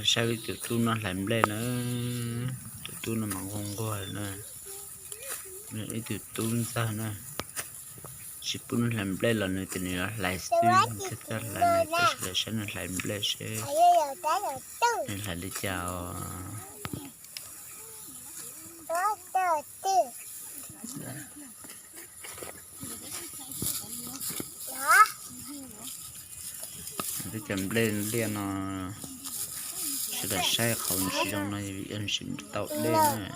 Saib ib tug tub no hlais nplej na, tus tub no mas nquag nquag na, ib tug tub ntxawg na, tsis pub nws hlais nplej los nws tias nws yuav hlais xwb, thiaj txawj hlais na, tab sis los saib nws hlais nplej seb nws hlais li cas os. Tej cov nplej liaj no sawv daws saib qhov nws tsis zoo no yog nws tsis tau dej na.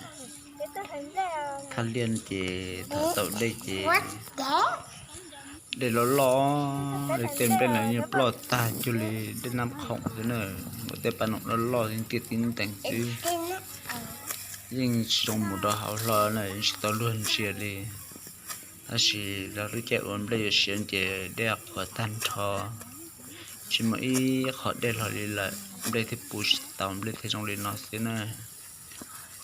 Thaj liaj ces thaum tau dej ces dej loj loj li, tej nplej no yeej ploj tag cuag li dej Nab Khoom xwb na, muaj tej paj noom loj loj yeej tiaj tib ntees xwb. Yeej tsis zoo mus rau hauv hlo na, yeej tsis tau luag ntsia li. Tab sis los lub caij uas nplej yuav siav ces dej qhuav tag nrho, tsis muaj ib qho dej hlo li lawm, nplej thiaj puv tsis tau, nplej thiaj zoo li no xwb na.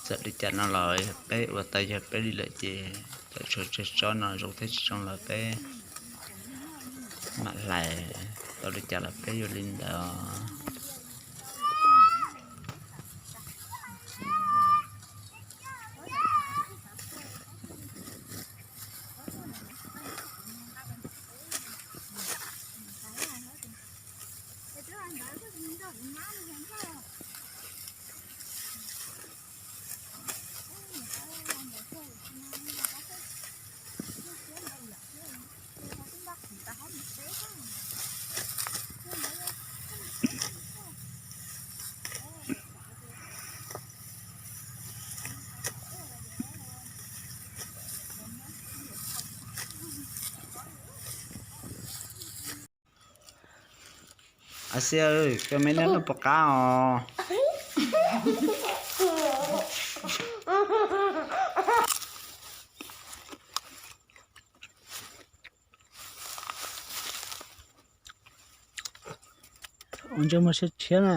Txawm li cas no los peb ua tau yog peb li lawm ces txawm tshuav tsawg tsob no zoo thiab tsis zoo los peb mam hlais, tau li cas los peb yuav li ntawd. Asia, koj me nab noj puas qab os? Ua ntsej muag siab tshiab na.